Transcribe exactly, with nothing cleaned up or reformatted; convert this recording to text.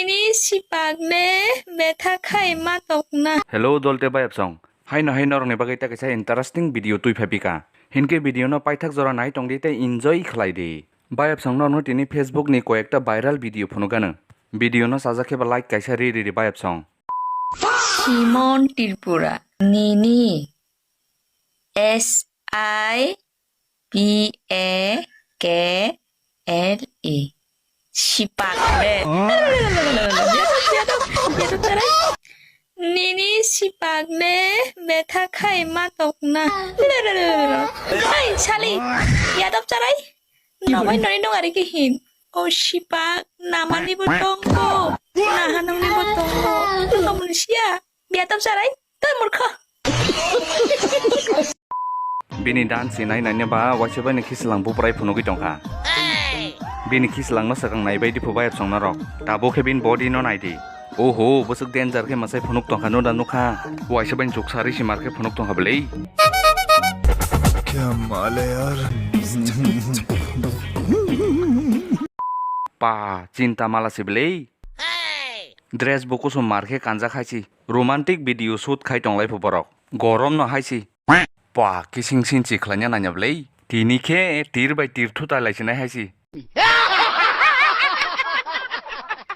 Nini sipak ne betha khai ma tokna. Hello, dolte bayapsong. Haino hai norokni bagwi ta kaisa interesting video twi phaipika. Hinkhe video no paithak jora nai tongdi tei enjoy khlai di. Bayapsong norokno tini Facebook ni koyekta viral video phunukgano. Video no sajak khe ba like kaisa ri ri ri bayapsong. Simon Tripura, nini S I P A K L E. Sipak ne. Nini sipak ne betha khai ma tokna. Hai, sali, yadap charai. Namai noni dong ari ke hin. O sipak, namani bo tongo. Nahanungni bo tongo. Tongo munsia. Yadap charai. Toi murkho. Bini dan si nai nai ba waisa bai ni khislang buprai phunugwi tongkha. Bini khislang no swkang nai bai di phubai absong norok. Tabuk khe bini body no nai di. Oho, bwswk danger khe mwsai phunuk tongkha no da nukha. Waisa bai chuk sari si mar khe phunuk tongkha bwlei. Kya mal hai yaar? Pa, chinta mala si bwlei. Dress bo kusu mar khe kanjak hai si. Romantic video shoot khai tonglai phu borok. Gorom no hai si. Pa, kising sin si khlaina nanya bwlei. Tini khe tir bai tir thu tai lai sinai hai si.